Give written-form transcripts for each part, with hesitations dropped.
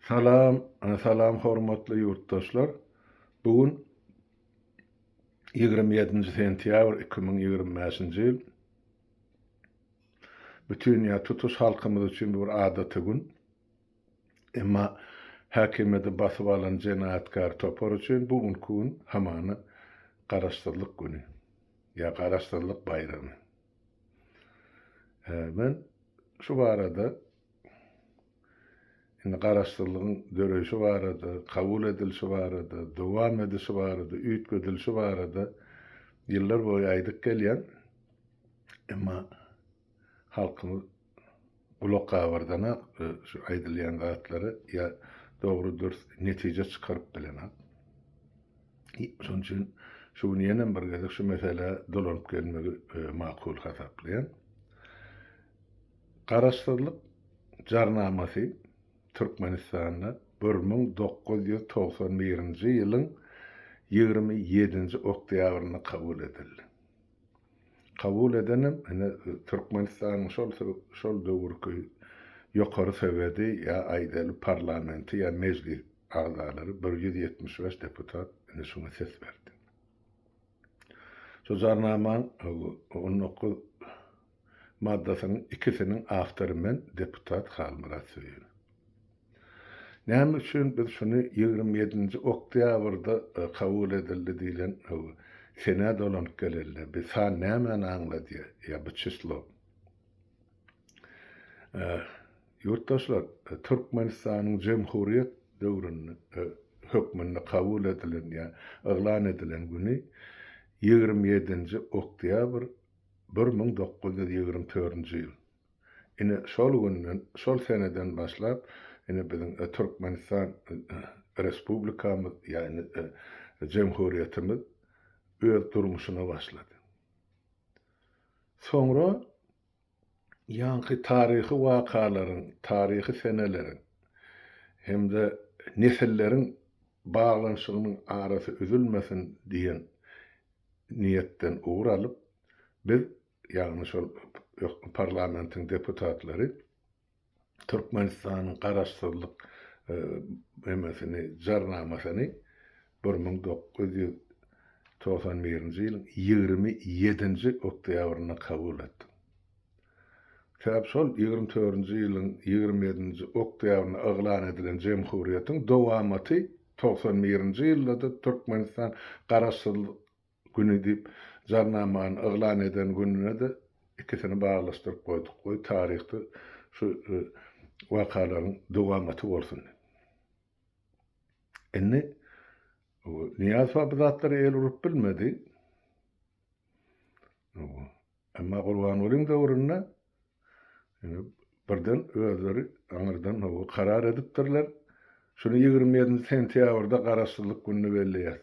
Salam, salam hormatly ýurtdaşlar. Bu gün 27-nji sentýabr 2025-nji ýyl. Bütin ýa tutuş halkymyz üçin bu bir adaty gün. Emma häkimiýeti basyp alan jenaýatkär topar üçin bu günki gün hamana Garaşsyzlyk güni ýa Garaşsyzlyk baýramy. Men şu barada Indi Garaşsyzlygyň döreýşi barada, kabul edilişi barada, dowam edişi barada, üýtgedilişi barada ýyllar boýy aýdyp gelýän. Emma halkymyz gulak gabardanak şu aýdylýan zatlara ýa dogry-dürs netije çykaryp bilenak. Şonuň üçin şu gün ýenem bir gezek şu meselä dolanyp gelmegi makul hasaplaýan. Garaşsyzlyk Jarnamasy Türkmenistanda 1991-nji ýylyň 27-nji oktýabrynda kabul edildi. Kabul edenem ine Türkmenistanyň şol şol döwürki Ýokary Sowedi ýa aýdaly parlamenti ýa mejlis agzalary 175 deputat ine şuňa ses berdi. Şu Jarnamaň 19 maddasynyň ikisiniň awtory men, deputat Halmyrat Söýünow. Näme üçin biz şuny 27-nji oktýabrda kabul edildi diýlen senä dolanyp geleli? Bi san nämäni aňladýar ýa bu çislo? Ýurtdaşlar, Türkmenistanyň jemhuriýet döwründe hökmünde kabul edilen ýa yglan edilen güni 27-nji oktýabr 1924-nji ýyl. Ine, şol günden, şol seneden başlap, ine, biziň Türkmenistan Respublikamyz, ýagny Jemhuriýetimiz öz durmuşyna başlady. Soňra ýaňky taryhy wakalaryň, taryhy seneleriň hem-de nesilleriň baglanyşygynyň arasy üzülmesin diýen niýetden ugur alyp, biz, ýagny şol parlamentiň deputatlary Türkmenistanyň Garaşsyzlyk nemesini, jarnamasyny 1991-nji ýylyň 27-nji oktýabrynda kabul etdik. Sebäp şol 24-nji ýylyň 27-nji oktýabrynda yglan edilen jemhuriýetiň dowamaty 91-nji ýylda-da Türkmenistan Garaşsyzlyk güni diýip jarnamany yglan eden gününe-de ikisini baglaşdyryp goýduk. Goý, taryhda şu wakalaryň dowamaty bolsun diýip. Indi Nyýazow bu zatlara el urup bilmedi. Emma Gurbangulyň döwründe birden özleri aňyrdan hawa karar edipdirler. Şuny 27-nji sentýabrda Garaşsyzlyk gününi belleýäs.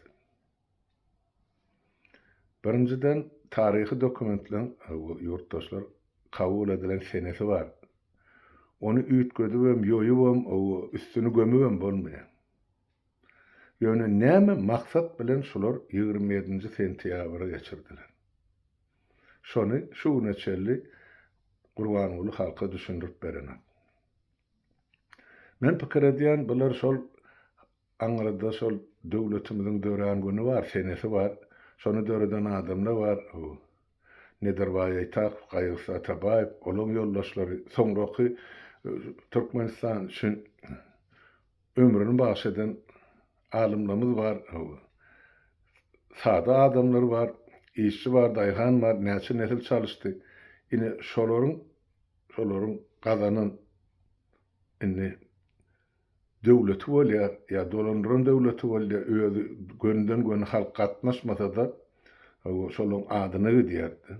Birinjiden, taryhy dokumentleň, ýurtdaşlar, kabul edilen senesi bar. Ony üýtgedibem, ýoýubam, üstüni gömübem bolmaýar. Ýöne näme maksat bilen şular 27-nji sentýabra geçirdiler? Şony şu güne çenli Gurbanguly halka düşündirip berenok. Men pikir edýän bular şol aňyrda şol döwletimiziň dörän güni bar, senesi bar. Şony döreden adamlar bar. Nedirbaý Eýtakow, Gaýgysyz Atabaýew, olaň ýoldaşlary, soňraky Türkmenistan üçin ömrüni bagyş eden alymlarymyz bar, sada adamlar bar, işçi bar, daýhan bar, näçe nesil çalyşdy. Ine, şolaryň, şolaryň gazanan indi döwleti bolýar, ýa dolandyran döwleti bolýar, özi gönüden-göni halk gatnaşmasa-da, şolaryň adyna gidýär-de,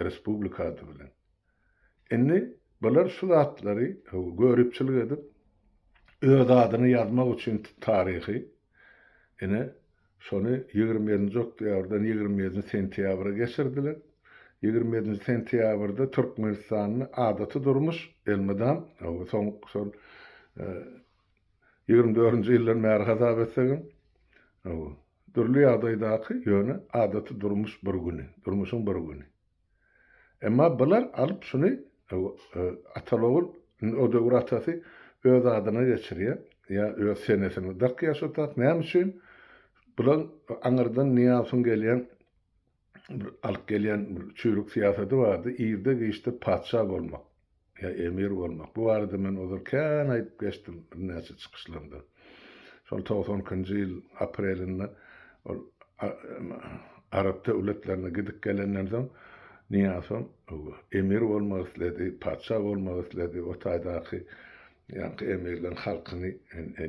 respublika ady bilen. Indi bular şu zatlary göripçilik edip, öz adyny ýazmak üçin taryhy, ine, şony 27-nji oktýabrdan 27-nji sentýabra geçirdiler. 27-nji sentýabrda Türkmenistanda adaty durmuş elmydam, soň şol 24-nji ýyldan bäri hasap etsegem, dürli ýagdaýdaky, ýöne adaty durmuş bir güni, durmuşyň bir güni. Emma bular alyp şuny Atalogul, indi o döwür atasy öz adyna geçirýär. Ýa öz senesini dakýar şo tak. Näme üçin? Bular aňyrdan Nyýazowyň gelýän bir alyp gelýän bir çüýrük syýasaty bardy, irde-giçde patyşa bolmak ýa emir bolmak. Bu barada men ozal kän aýdyp geçdim birnäçe çykyşlarymda. Şol 92-nji ýyl aprelinde ol arap döwletlerine gidip gelenden soň Nyýazowam emir bolmak isledi, patyşa bolmak isledi. O taýdaky Ýaňky emirleň halkyny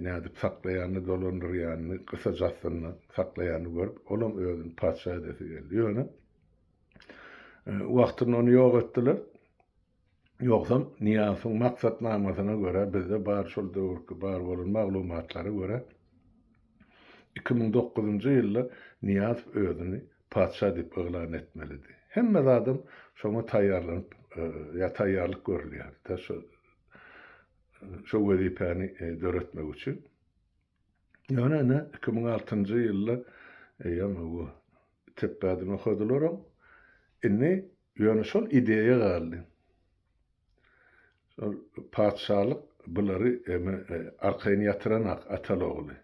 nädip saklaýanyny, dolandyrýanyny, gysaç astynda saklaýanyny görüp, olam özüni patyşa edesi geldi. Ýöne wagtynda ony ýok etdiler. Ýogsam Nyýazowyň maksatnamasyna görä, bizde bar şol döwürki bar bolan maglumatlara görä, 2009-njy ýylda Nyýazow özüni patyşa diýip yglan etmelidi. Hemme zadam şoňa taýýarlanyp ýa taýýarlyk görülýärdi. Şo şo wezipäni döretmek üçin. Ýöne ine 2006-njy ýylda eýýäm bu tepbädini okadylaram. Indi ýöne şol ideýa galdy. Şol patyşalyk bulary arkaýyn ýatyranak ataly-ogly.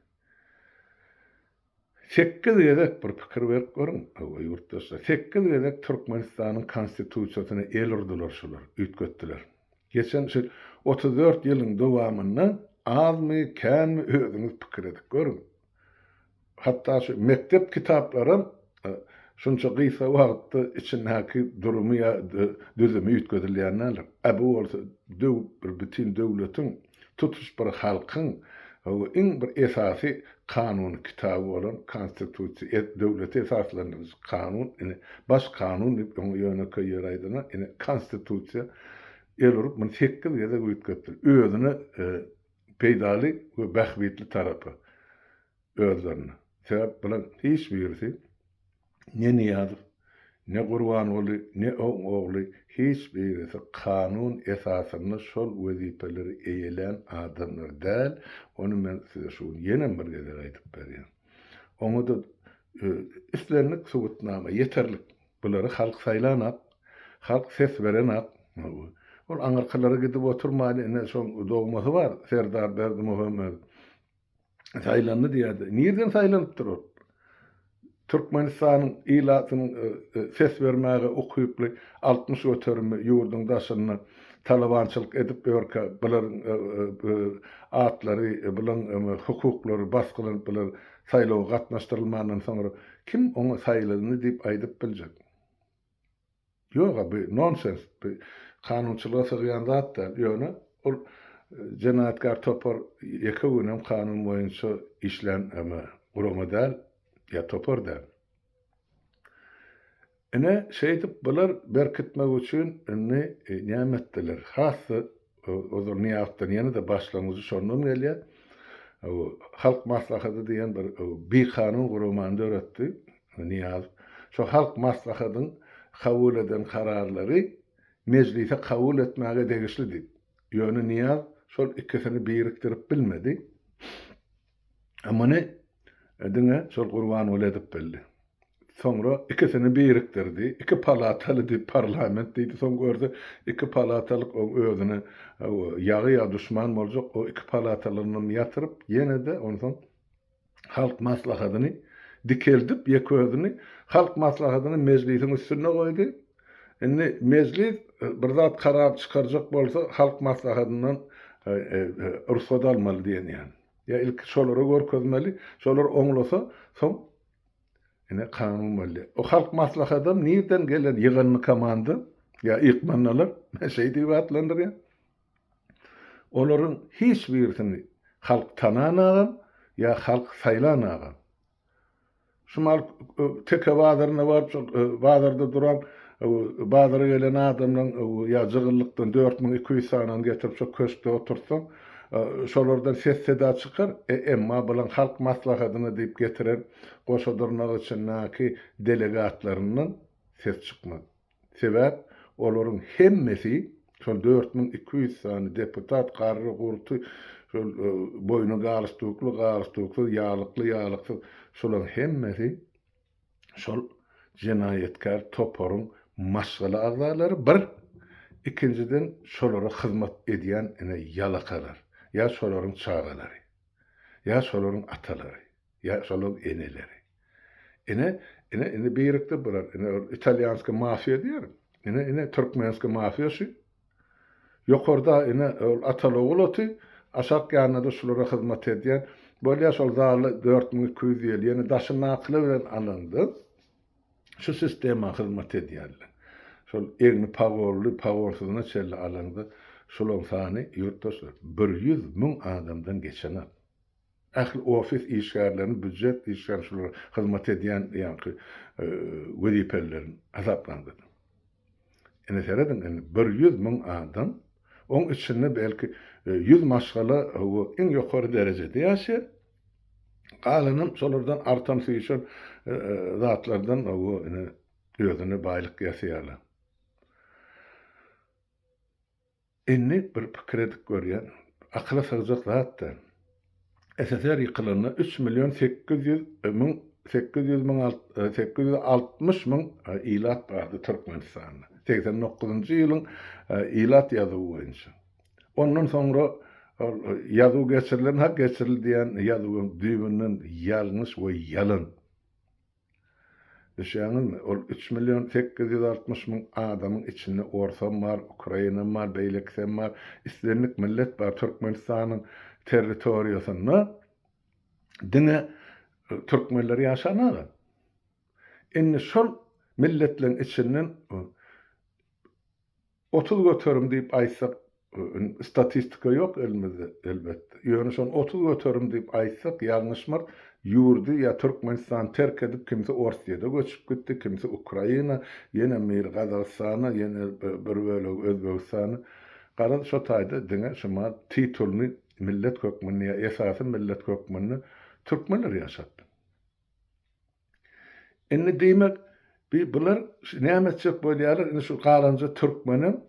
Sekiz gezek bir pikir berip görüň, hawa, ýurtdaşlar, sekiz gezek Türkmenistanyň Konstitusiýasyna el urdular şular, üýtgetdiler. Geçen şu 34 ýylyň dowamynda azmy, känmi özüňiz pikir edip görüň. Hatda şu mekdep kitaplaram şunça gysga wagtda içindäki durumy ýa düzümi üýtgedilýän däldir. A bu bolsa döw bir bütin döwletiň tutuş bir halkyň iň bir esasy kanuny kitaby bolan Konstitusiýa, döwleti esaslandyryjy kanun, ine, baş kanun diýip öňe ýönekeý ýeri aýdana, ine, Konstitusiýa el urup muny sekiz gezek üýtgetdiler. Özüne peýdaly we bähbitli tarapa özlerine. Sebäp bulaň hiç birisi ne Nyýazow, ne Gurbanguly, ne oň ogly hiç birisi kanun esasynda şol wezipeleri eýelän adamlar däl, ony men size şu gün ýenem bir gezek aýdyp berýän. Oňa-da islendik subutnama ýeterlik. Bulary halk saýlanak, halk ses berenak. Ol aňyrkylara gidip oturmaýly ine şoň dogmasy bar Serdar Berdimuhamedow. Saýlandy diýýärdi. Nirden saýlanypdyr ol? Türkmenistanyň ilatynyň ses bermäge ukyply 60 göterimi ýurduň daşynda talabançylyk edip ýörkä, bularyň atlary, bularyň hukuklary basgylanyp, bular saýlawa gatnaşdyrylmandan soňra kim oňa saýlandy diýip aýdyp biljek? Ýog-a, bu nonsens, bu kanunçylyga sygýan zat däl. Ýöne ol jenaýatkär topar ýeke günem kanun boýunça işlän gurama däl ýa topar däl. Ine, şeýdip bular berkitmek üçin indi näme etdiler? Has-da ozal Nyýazowdan ýene-de başlangyjy şondan gelýär. Halk Maslahaty diýen bir bikanun guramany döretdi Nyýazow. Şo Halk Maslahatyň kabul eden kararlary Mejlise kabul etmäge degişli diýip. Ýöne Nyýazow şol ikisini birikdirip bilmedi. Muny diňe şol Gurbanguly edip bildi. Soňra ikisini birikdirdi. Iki palataly diýip parlament diýdi. Soň görse iki palatalyk oň özüne ýagy ýa duşman boljak o iki palatalynam ýatyryp ýene-de onsoň Halk Maslahatyny dikeldip ýeke özüni Halk Maslahatyny Mejlisiň üstünde goýdy. Indi Mejlis bir zat karar çykarjak bolsa Halk Maslahatyndan rugsat almaly diýen ýaly. Ýa ilki şolara görkezmeli, şolar oňlasa, soň ine kanun bolýar. O Halk Maslahatam nirden gelen ýygyndy komanda, ýa ykmandalar, men şeý diýip atlandyrýan. Olaryň hiç birisini halk tananagam, ýa halk saýlanagam. Şu mal teke bazaryna baryp şol bazarda duran bazara gelen adamlaň ýa jygyllykdan 4200 sanyny getirip şo köşkde oturtsaň şolardan ses-seda çykar, emma bulaň halk maslahatyna diýip getiren goşa dyrnak içindäki delegatlaryndan ses çykmaz. Sebäp olaryň hemmesi şol 4200 sany deputat garry gurty şol boýny galstukly galstuksyz ýalykly ýalyksyz şolaryň hemmesi şol jenaýatkär toparyň maşgala agzalary bir ikinjiden şolara hyzmat edýän ine ýalakalar ýa şolaryň çagalary. Ýa şolaryň atalary, ýa şolaryň eneleri. Ine, ine, indi birikdi bular. Ine, ol italýanskiý mafiýa diýerin. Ine, ine, türkmenskiý mafiýa şu. Ýokarda, ine, ol ataly-ogul oty, aşak ýanynda-da şulara hyzmat edýän. Bolýar, şol zally 4200 diýeli. Ýene daşyndakylar bilen alanda, şu sistema hyzmat edýärler. Şol egni pagonly, pagonsyzyna çenli alanda, şularyň sany, ýurtdaşlar, 100 müň adamdan geçenok. Ähli ofis işgärlerini, býujet işgärlerini, şulara hyzmat edýän ýaňky wezipelilerini hasaplaňda. Ine serediň indi 100 müň adam, oň içinde belki 100 maşgala iň ýokary derejede ýaşaýar. Galanam şolardan artan süýşen zatlardan ine özüne baýlyk ýasaýarlar. Indi bir pikir edip görýän, akyla sygjak zat däl. SSR ýykylanda üç million 800 müň 800 müň 860 müň ilat bardy Türkmenistanda. 89-njy ýylyň ilat ýazuwy boýunça. Ondan soňra ol ýazuw geçirilen, ha geçirildi diýen ýazuwyň düýbünden ýalňyş we ýalan. Düşýäňizmi? Ol üç million 860 müň adamyň içinde orsam bar, ukrainam bar, beýlekisem bar, islendik millet bar. Türkmenistanyň territoriýasynda diňe türkmenler ýaşanok. Indi şol milletleriň içinden 30% diýip aýtsak, statistika ýok elimizde, elbetde. Ýöne şony 30% diýip aýtsak, ýalňyşmarys. Ýurdy ýa Türkmenistany terk edip, kimsi Orsýede göçüp gitdi, kimsi Ukraina, ýene biri Gazagystana, ýene bir bölegi Özbegistana. Garaz, şo taýda diňe şumat titulyny millet hökmünde ýa esasy millet hökmünde türkmenler ýaşapdyr. Indi diýmek, bi bular näme etjek bolýarlar, indi şu galanja türkmenem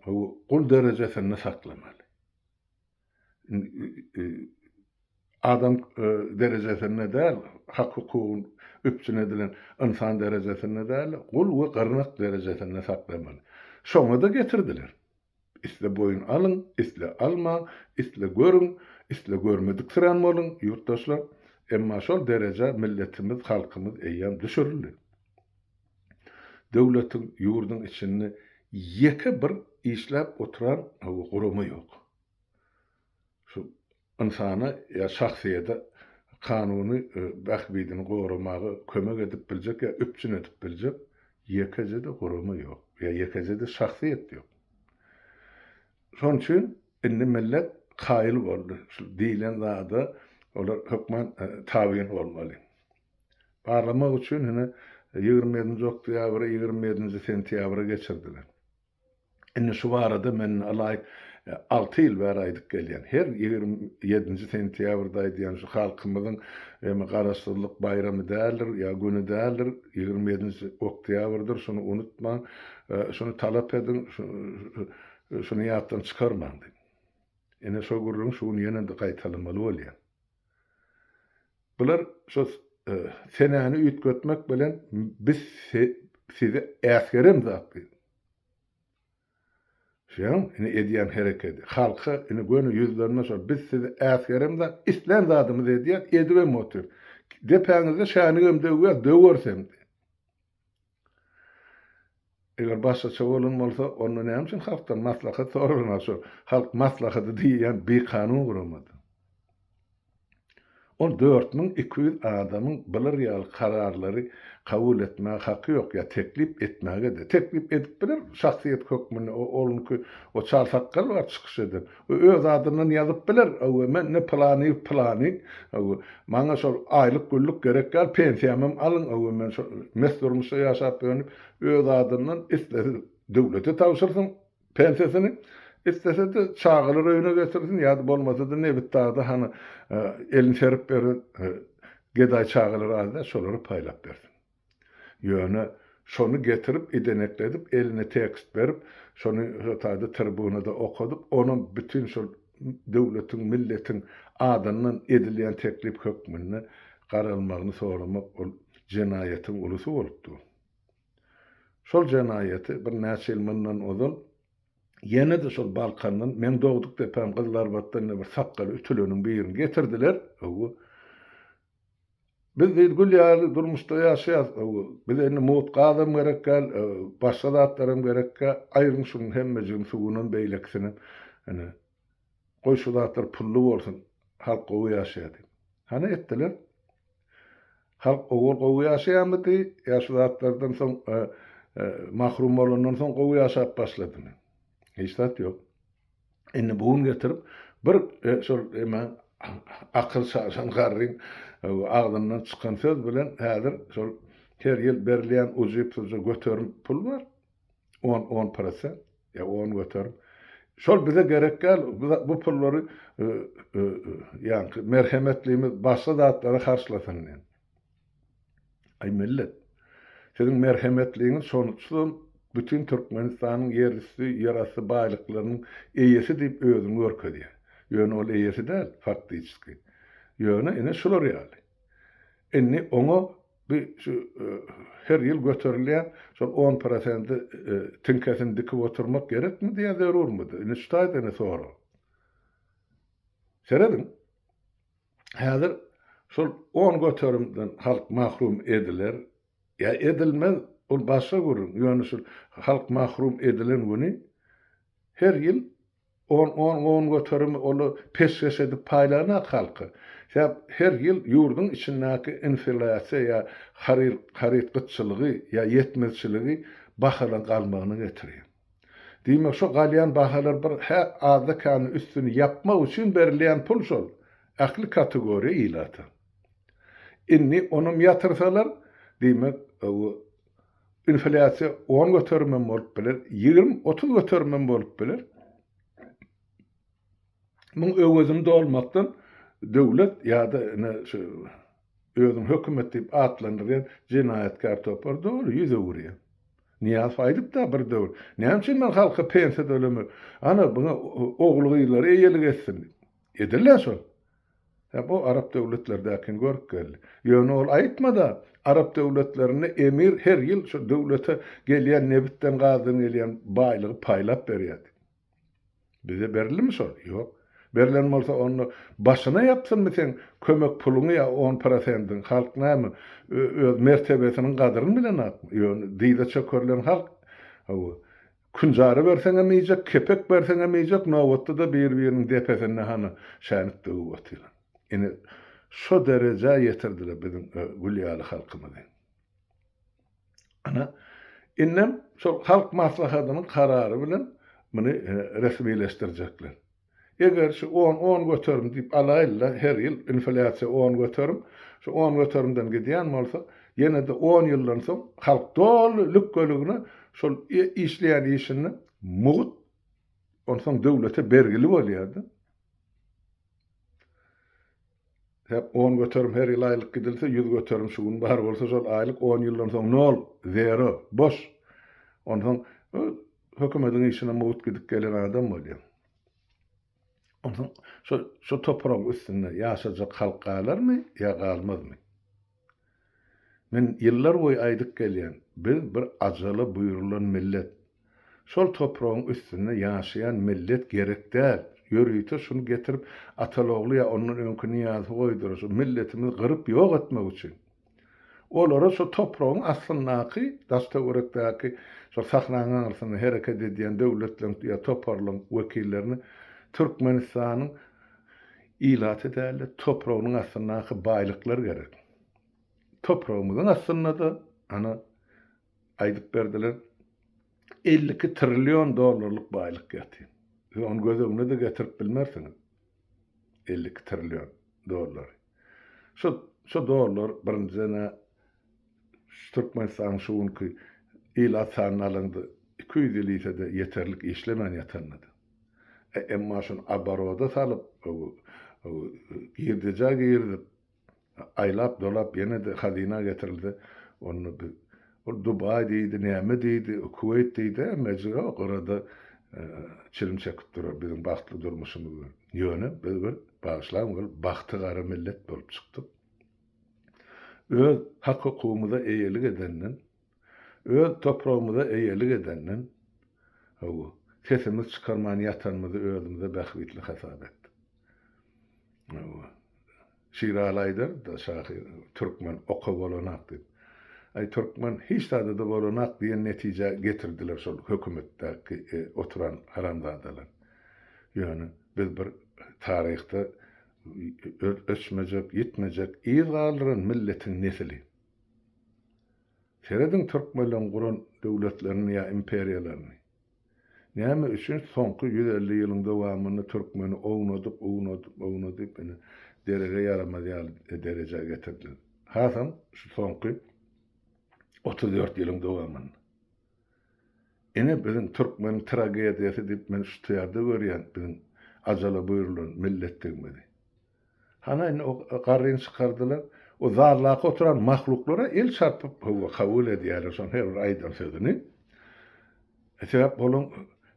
gul derejesinde saklamaly. Adam derejesinde däl, hak-hukugy üpjün edilen ynsan derejesinde däl, gul we gyrnak derejesinde saklamaly. Şoňa-da getirdiler. Isle boýun alyň, isle almaň, isle görüň, isle görmediksirän boluň, ýurtdaşlar, emma şol derejä milletimiz, halkymyz eýýäm düşürildi. Döwletiň, ýurduň içinde ýeke bir işläp oturan gurama ýok. Şu ynsana ýa şahsyýete kanuny bähbidini goramaga kömek edip biljek ýa üpjün edip biljek ýekeje-de gurama ýok ýa ýekeje-de şahsyýet ýok. Şonuň üçin indi millet kaýyl boldy. Şu diýlen zada olar hökman tabyn bolmaly. Barlamak üçin ine 27-nji oktýabra, 27-nji sentýabra geçirdiler. Indi şu barada men ylaýyk alty ýyl bäri aýdyp gelýän. Her 27-nji sentýabrda aýdýan şu halkymyzyň emi garaşsyzlyk baýramy däldir ýa güni däldir, 27-nji oktýabrdyr, şuny unutmaň, şuny talap ediň, şuny ýatdan çykarmaň diýip. Ine şo gürrüňi şu gün ýene-de gaýtalamaly bolýan. Bular şo senäni üýtgetmek bilen biz sizi äsgeremzok diýip. Şeýň indi edýän herekedi. Halka indi göni ýüzlenme şol biz sizi äsgeremzok, islän zadymyzy edýäs, edibem otyrys. Depäňizde şänigem döwýäs, döweris hem diýip. Eger başgaça bolan bolsa, onda näme üçin halkdan maslahat soralanok şol halk maslahady diýýän bikanun guramada. Ol 4200 adamyň bular ýaly kararlary kabul etmäge haky ýok ýa teklip etmäge-de. Teklip edip biler şahsyýet hökmünde o onuňky o çal sakgal bar çykyş eden. O öz adyndan ýazyp biler, Hawa, men ine pylanyýew pylany, hawa, maňa şol aýlyk-güllük gerek däl, pensiýamam alyň, hawa, men şol mes durmuşda ýaşap ýörün diýip, öz adyndan islese döwlete tabşyrsyn pensiýasyny, islese-de çagalar öýüne getirsin ýa-da bolmasa-da Nebitdagda hany elini serip beren gedaý çagalar az däl, şolara paýlap bersin. Ýöne şony getirip idenekledip eline tekst berip şony şo taýda tribunada okadyp onam bütin şol döwletiň milletiň adyndan edilýän teklip hökmünde garalmagyny soramak ol jenaýatyň ulusy bolup dur. Şol jenaýaty bir näçe ýyl mundan ozal Ýene-de şol Balkandan, meň dogduk depäm Gyzylarbatdan ine bir sakgaly ütüleniň birini getirdiler. Hawa. Biz diýdi gül ýaly durmuşda ýaşaýas, bize indi mugt gazam gerek däl, başga zatlaram gerek däl, aýryň şunuň hemmejigini suwunam beýlekisinem, ine, goý şu zatlar pully bolsun, halk gowy ýaşaýar diýip. Hany etdiler. Halk owal gowy ýaşaýarmydy ýa şu zatlardan soň mahrum bolandan soň gowy ýaşap başladymy? Hiç zat ýok. Indi bu gün getirip bir şol eme akyl çaşan garryň agzyndan çykan söz bilen häzir şol her ýyl berilýän ujypsyzja göterim pul bar. On, on prosent ýa on göterim. Şol bize gerek däl. Bu pullary ýaňky merhemetlimiz başga zatlara harçlasyn diýen. Aý millet, siziň merhemetliňiz şonusam bütin Türkmenistanyň ýerüsti, ýerasty baýlyklarynyň eýesi diýip özüni görkezýär. Ýöne ol eýesi däl, faktiçeski. Ýöne ine şular ýaly. Indi oňa bi şu her ýyl göterilýän şol on prosendi tiňkesini dikip oturmak gerekmidi ýa zerurmydy? Indi şu taýda ine sorag. Serediň. Häzir şol on göterimden halk mahrum ediler, ýa edilmez, ol başga gürrüň, ýöne şol halk mahrum edilen güni her ýyl on, on, on göterimi ola peşgeş edip paýlanak halka. Sebäp her ýyl ýurduň içindäki infilýasiýa ýa haryt, haryt gytçylygy ýa ýetmezçiligi bahalaryň galmagyna getirýär. Diýmek, şo galýan bahalar bir hä azda-kände üstüni ýapmak üçin berilýän pul şol, ähli kategoriýa ilata. Indi onam ýatyrsalar, diýmek, inflýasiýa on göterimem bolup biler, 20, 30 göterimem bolup biler. Muň öwezini dolmakdan döwlet ýa-da ine şu özüni hökümet diýip atlandyrýan jenaýatkär topar doly ýüz öwürýär. Nyýazow aýdypda bir döwür, näme üçin men halka pensiýa tölemek, ana buňa ogul-gyzlary eýelik etsin diýip. Edilýär şol. Hä bu arap döwletlerdäkini görüp geldi. Ýöne ol aýtmada, arap döwletlerinde emir her ýyl şu döwlete gelýän nebitden gazdan gelýän baýlygy paýlap berýär diýip. Bize berildimi şol? Ýok. Berlen bolsa onda başyna ýapsynmy seň kömek puluňy ýa on prosendiň? Halk näme, öz mertebesiniň gadyryny bilenakmy? Ýöne dyza çökerilen halk, hawa, künjara berseňem iýjek, kepek berseňem iýjek, nobatda-da bir-biriniň depesinde hany şänik döwüp otyrlar. Ine, şo derejä ýetirdiler biziň gül ýaly halkymyzy. Ana, indem şol Halk Maslahatynyň karary bilen muny resmileşdirjekler. Eger şu on, on göterim diýip alaýyl-da, her ýyl inflýasiýa on göterim, şu on göterimden gidýän bolsa, ýene-de on ýyldan soň halk doly lükgeligine şol işleýän işinde mugt, onsoň döwlete bergili bolýar-da. Hep 10% her ýyl aýlyk gidilse, 100% şu gün bar bolsa, şol aýlyk 10 ýyldan soň nol, zero, boş. Onsoň hökümetiň işine mugt gidip gelen adam bolýar. Onsoň şo şo topragyň üstünde ýaşajak halk galarmy ýa galmazmy? Men ýyllar boýy aýdyp gelýän, biz bir ajala buýrulan millet. Şol topragyň üstünde ýaşaýan millet gerek däl. Ýörite şuny getirip Atalogly ýa ondan öňki Nyýazowy goýdular, şu milletimizi gyryp ýok etmek üçin. Olara şu topragyň astyndaky, daş-töwerekdäki, şol sahnaň aňyrsynda hereket edýän döwletleriň ýa toparlaryň wekillerini Türkmenistanyň Ilaty däl-de, topragynyň astyndaky baýlyklar gerek. Topragymyzyň astynda-da, ana, aýdyp berdiler, 52 trillion dollarlyk baýlyk ýatyr. Siz ony göz öňüne-de getirip bilmersiňiz. 52 trillion dollary. Şu, şu dollar birinjiden-ä şu Türkmenistanyň şu günki ilat sanyny alaňda 200 ýyl iýse-de ýeterlik işlemän ýatanydy. Emma şuny oboroda salyp, girdejä girizip, aýlap-dolap ýene-de hazyna getirilse, onda biz ol Dubaý diýdi, näme diýdi, Kuweýt diýdi, hemmejigi o gyrada çilim çekip durar biziň bagtly durmuşymyz bilen. Ýöne biz bir, bagyşlaň, bir bagty gara millet bolup çykdyk. Öz hak-hukugymyza eýelik edenden, Öz topragymyza eýelik edenden, hawa, sesimizi çykarman ýatanymyzy özümize bähbitli hasap etdik. Hawa. Şiraly aýdardy-da şahyr, Türkmen oka bolanak diýip. Aý, türkmen hiç zada-da bolanak diýen netijä getirdiler şol hökümetdäki oturan haramzadalar. Ýöne biz bir taryhda öçmejek, ýitmejek yz galdyran milletiň nesili. Serediň türkmenleň guran döwletlerini ýa imperiýalaryny. Näme üçin soňky 150 ýylyň dowamynda türkmeni ownadyp, ownadyp, ownadyp ine derege ýaramaz ýaly derejä getirdiler. Hasam şu soňky 34 ýylyň dowamynda. Ine biziň türkmeniň tragediýasy diýip men şu taýda görýän biziň ajala buýrulan milletdigimizi. Hana indi o garryny çykardylar. O zaldaky oturan mahluklara el çarpyp hawa kabul edýärler şoň her bir aýdan sözüni. Sebäp olaň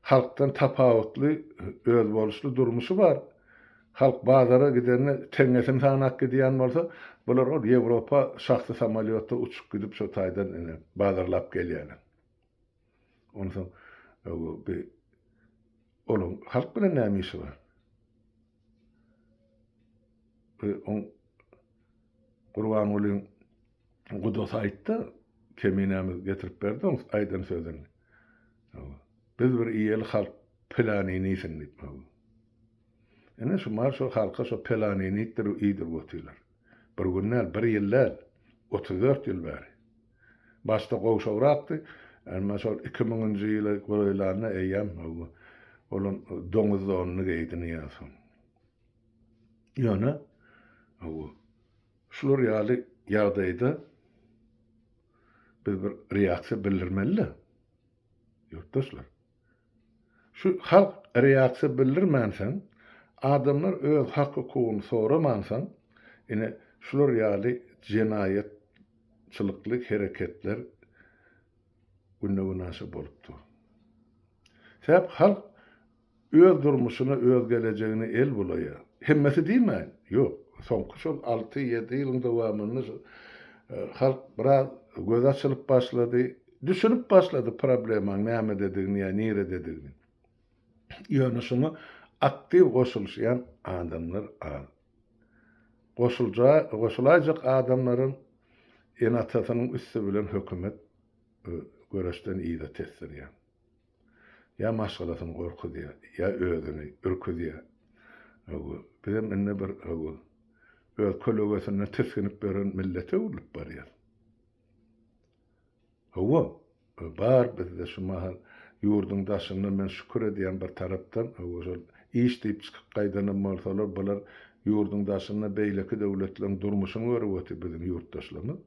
halkdan tapawutly özboluşly durmuşy bar. Halk bazara gidende teňňesini sanap gidýän bolsa, bular ol Ýewropa şahsy samolýotda uçup gidip şo taýdan ine bazarlap gelýärler. Onsoň bi olaň halk bilen näme işi bar? Bi oň Gurbangulyň gudasy aýtdy, keminämiz getirip berdi oň aýdan sözüni. Biz bir iýeli halk pylanyny iýsin diýip. Ine şu mal şo halka şo pylanyny iýdirip iýdirip otyrlar. Bir gün däl, bir ýyl däl, 34 ýyl bäri. Başda gowşagrakdy, emma şol iki müňünji ýyla golaýlanda eýýäm olam doňuz donuny geýdi Nyýazow. Ýöne şular ýaly ýagdaýda biz bir reaksiýa bildirmeli-de, ýurtdaşlar. Şu halk reaksiýa bildirmänsoň, adamlar öz hak-hukugyny soramansoň, ine, şular ýaly jenaýatçylykly hereketler günde-günaşa bolup dur. Sebäp halk öz durmuşyna, öz gelejegine el bulaýar. Hemmesi diýmäýin, ýok. Soňky şol alty-ýedi ýylyň dowamynda şu halk biraz gözi açylyp başlady, düşünip başlady problemaň nämededigini ýa nirededigini. Ýöne şuňa aktiw goşulyşýan adamlar az. Goşulja, goşulaýjak adamlaryň ene-atasynyň üsti bilen hökümet göreşden yza tesdirýär. Ýa maşgalasyny gorkuzýar, ýa özüni ürküzýär. Hawa, bizem indi bir hawa, öz kölegesinden tisginip ýören millete öwrülip barýas. Hawa, bar bizde şu mahal ýurduň daşynda men şükür edýän bir tarapdan, hawa, şol iş diýip çykyp gaýdanam bolsalar, bular ýurduň daşynda beýleki döwletleriň durmuşyny görüp otyr biziň ýurtdaşlarymyz.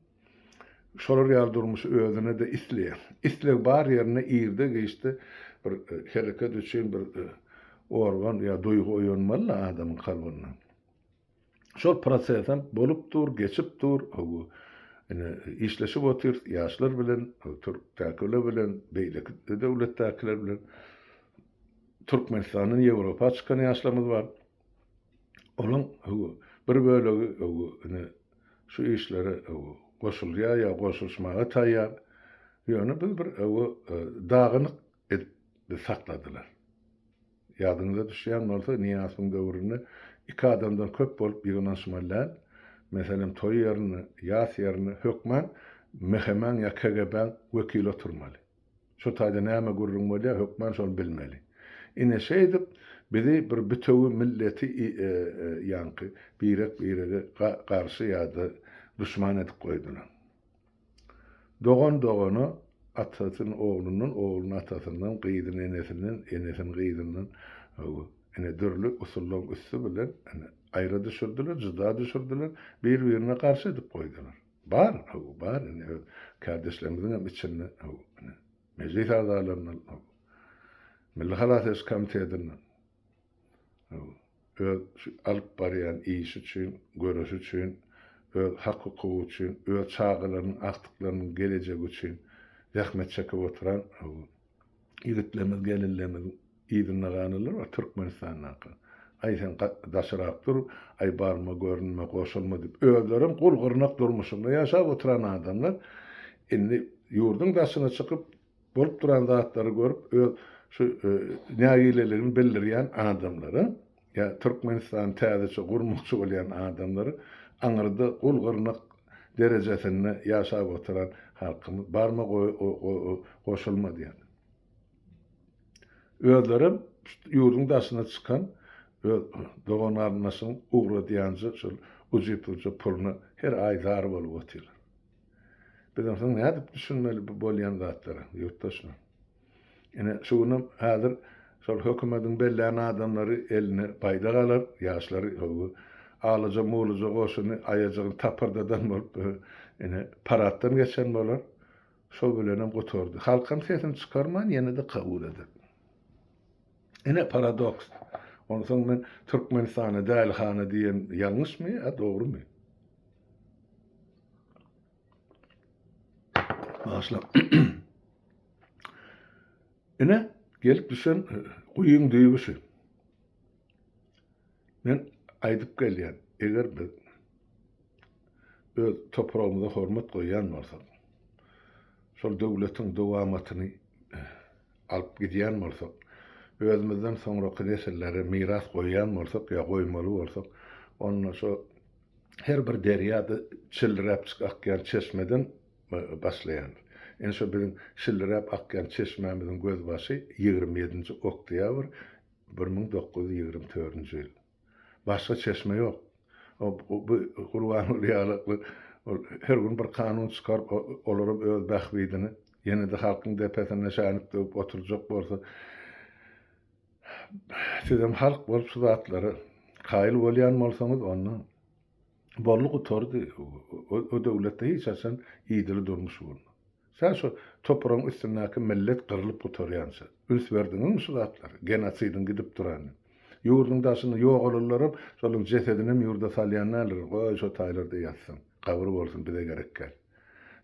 Şolar ýaly durmuşy özüne-de isleýär. Isleg bar ýerinde irde-giçde bir hereket üçin bir organ ýa duýgy oýanmaly-da adamyň kalbynda. Şol prosesem bolup dur, geçip dur. Hawa, ine, işleşip otyrys ýaşlar bilen, türkdäkiler bilen, beýleki döwletdäkiler bilen. Türkmenistandan Ýewropa çykan ýaşlarymyz bar. Onuň bir bölegi ine şu işlere goşulýar ýa goşulyşmaga taýýar. Ýöne biz bir dagynyk edip bizi sakladylar. Ýadyňyza düşýän bolsa Nyýazowyň döwründe iki adamdan köp bolup ýygnanyşmaly däl. Meselem toý ýerinde, ýas ýerinde hökman MHM-iň ýa KGB-iň wekili oturmaly. Şo taýda näme gürrüň bolýar, hökman şony bilmeli. Ine şeýdip, bizi bir bütewi milleti ýaňky birek-birege garşy ýa-da duşman edip goýdular. Dogan dogana, atasyny oglundan, ogluny atasyndan, gyzyny enesinden, enesini gyzyndan, ine dürli usullaryň üsti bilen ine aýra düşürdiler, jyda düşürdiler, bir-birine garşy edip goýdular. Bar, hawa, bar, indi öz kärdeşlerimiziň hem içinde, hawa, ine, mejlis agzalaryndan, hawa, Milli halas ediş komitetinden, hawa, öz şu alyp barýan işi üçin, göreşi üçin, öz hak-hukugy üçin, öz çagalarynyň, agtyklarynyň gelejegi üçin zähmet çekip oturan, hawa, Ýigitlerimiz gelinlerimiziň yzynda galanlar bar Türkmenistandaky. Aý sen daşyrak dur, aý barma görünme goşulma diýip özlerem gul gyrnak durmuşynda ýaşap oturan adamlar indi ýurduň daşyna çykyp bolup duran zatlary görüp öz şu nägileligini bildirýän adamlara. ýa Türkmenistany täzeçe gurmakçy bolýan adamlary aňyrda gul-gyrnak derejesinde ýaşap oturan halkymyz barma goşulma diýýär. Özlerem ýurduň daşyna çykan öz dogan-garyndaşyň ugradýanja şol ujypsyzja puluna her aý zar bolup otyrlar. Biz onsoň nädip düşünmeli bu bolýan zatlara, ýurtdaşlar? Ine, şu günem häzir şol hökümediň bellän adamlary eline baýdak alar, ýaşlary alaja-muluja goşuny aýajygyny tapyrdadan bolup, ine, paraddan geçen bolar. Şo bilenem gutardy. Halkam sesini çykarman ýene-de kabul eder. Ine, paradoks. Onsoň men Türkmenistana dälihana diýen ýalňyşmy ýa dogrumy? Başla. Ine, gelip düşen guýyň düýbi şu. Men aýdyp gelýän, eger biz öz topragymyza hormat goýýan bolsak, şol döwletiň dowamatyny alyp gidýän bolsak, özümizden soňraky nesillere miras goýýan bolsak ýa goýmaly bolsak, onda şo her bir derýa-da çildiräp akýan çeşmeden başlaýandyr. Ine şo biziň şildiräp akýan çeşmämiziň gözbaşy 27-nji oktýabr 1924-nji ýyl. Başga çeşme ýok. Bu Gurbanguly ýaly ol her gün bir kanun çykaryp, olaram öz bähbidini ýene-de halkyň depesinde şänik döwüp oturjak bolsa, Sizem halk bolup şu zatlara kaýyl bolýan bolsaňyz onda boldy gutardy. O döwletde hiç haçan idili durmuş bolmaz. Sen şu topragyň üstündäki millet gyrlyp gutarýança. Üns berdiňizmi şu zatlara? Genosidiň gidip duranyny. Ýurduň daşynda ýogalanlaram şolaryň jesedinem ýurda salýan däldir. Goý şo taýlarda ýatsyn. Gabyr bolsun bize gerek däl.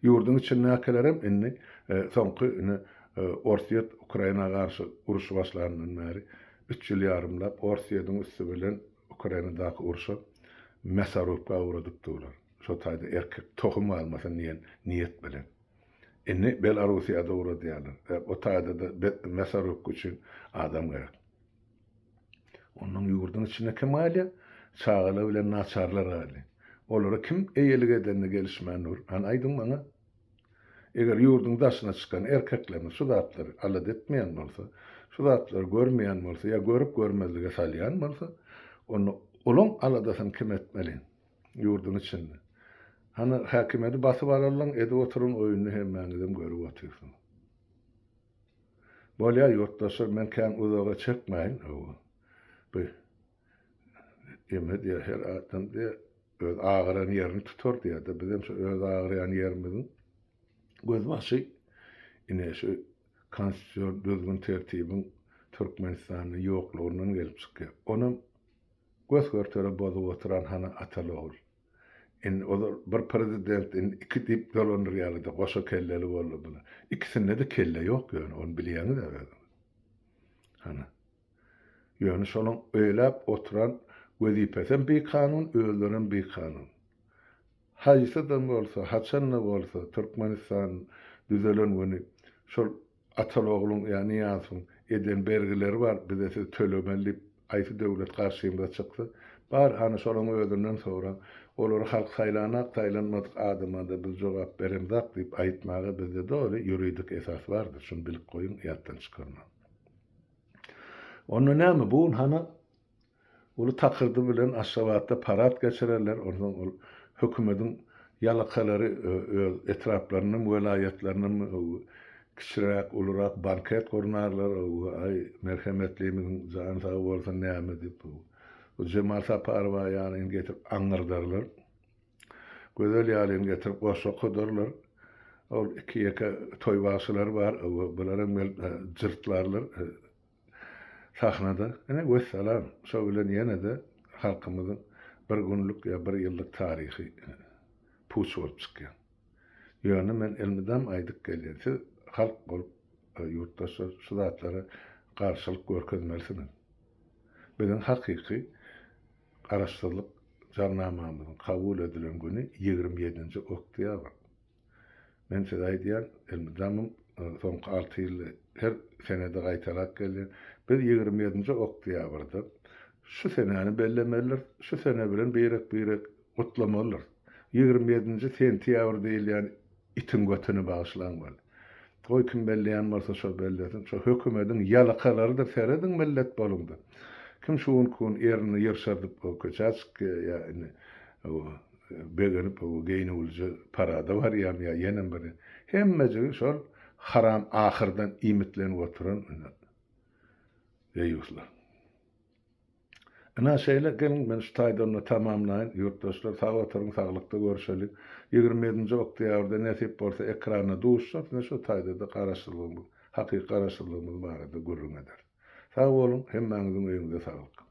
Ýurduň içindäkilerem indi soňky ine Orsýet Ukraina garşy uruş başlanyndan bäri üç ýyl ýarymlap Orsýetiň üsti bilen Ukrainadaky urşa mäsarubka ugradyp durlar. Şo taýda erkek tohum galmasyn diýen niýet bilen. Indi Belarussiýada ugradýarlar. O taýda-da mäsarubka üçin adam gerek. Onnoň ýurduň içinde kim galýar? Çagalar bilen naçarlar galýar. Olara kim eýelik edende gelişmän dur? Hany aýdyň maňa. Eger ýurduň daşyna çykan erkeklerimiz şu zatlary alada etmeýän bolsa, şu zatlary görmeýän bolsa ýa görüp görmezlige salýan bolsa, onda olaň aladasyny kim etmeli ýurduň içinde? Hany häkimiýeti basyp alanlaň edip oturan oýnuny hemmäňizem görüp otyrsyňyz. Bolýar ýurtdaşlar men kän uzaga çekmäýin hawa bu eme diýýär her adam diýýär öz agyran ýerini tutar diýýärde bizem şu öz agyrýan ýerimiziň gözbaşy ine şu konstitusion düzgün tertibiň Türkmenistanda ýoklugyndan gelip çykýar onam gös görtere bozup oturan hana ataly ogul. Indi ozal bir prezident indi iki diýip dolandyrýarlar-da goşa kelleli boldy bular. Ikisinde-de kelle ýok ýöne ony bilýäňiz-ä özüňiz. Hany. Ýöne şolaň öýläp oturan wezipesem bikanun, özlerem bikanun. Haýsydam bolsa, haçan-da bolsa Türkmenistan düzelen güni şol Ataly-ogluň ýa Nyýazowyň eden bergileri bar, bize siz tölemeli diýip, haýsy döwlet garşymyza çyksa, bar, hany şolaň özünden soraň, olary halk saýlanak, saýlanmadyk adama-da biz jogap beremzak diýip aýtmaga bizde doly ýuridik esas bardyr, şuny bilip goýuň, ýatdan çykarmaň. Onda näme, bu gün hany Uly takyrdy bilen Aşgabatda parad geçirerler, onsoň ol hökümediň ýalakalary öz etraplaryndan, welaýatlaryndan kiçiräk, ulurak banket gurnarlar, aý, merhemetlimiziň jany sag bolsun näme diýip, bu Jemal Saparowa ýalyny getirip aňňyrdarlar. Gözel ýalyny getirip goşgy okadarlar. Ol iki-ýeke toý bagşylary bar, bularam gelip jyrtlarlar. Sahnada, ine, wessalam, şo bilen ýene-de halkymyzyň bir günlük ýa bir ýyllyk taryhy puç bolup çykýar. Ýöne men elmydam aýdyp gelýän, siz halk bolup, ýurtdaşlar, şu zatlara garşylyk görkezmelisiňiz. Biziň hakyky Garaşsyzlyk Jarnamamyzyň kabul edilen güni 27-nji oktýabr. Men size aýdýan, elmydamam soňky alty ýylda her senede gaýtalap gelýän, biz 27-nji oktýabrda. Şu senäni bellemelidiris, şu sene bilen birek-birek gutlamalydyrys. 27-nji sentýabr diýilýän itiň götüni bagyşlaň weli. Goý kim belleýän bolsa şo bellesin. Şo hökümediň ýalakalarydyr serediň millet boluňda. Kim şu günki gün ernini ýyrşardyp köçä çykýa ýa indi begenip geýnüwlije parada barýamy ýa ýenem bir hemmejigi şol haram ahyrdan iýmitlenip oturan indi deýýuslar. Ynha şeýle, geliň men şu taýdan-da tamamlaýyn, ýurtdaşlar sag oturyň, saglykda görüşeliň. 27-nji oktýabrda nesip bolsa ekranda duşuşarys, ine şu taýda-da garaşsyzlygymyz, hakyky garaşsyzlygymyz barada gürrüň ederis. Sag boluň, hemmäňiziň öýüňize saglyk.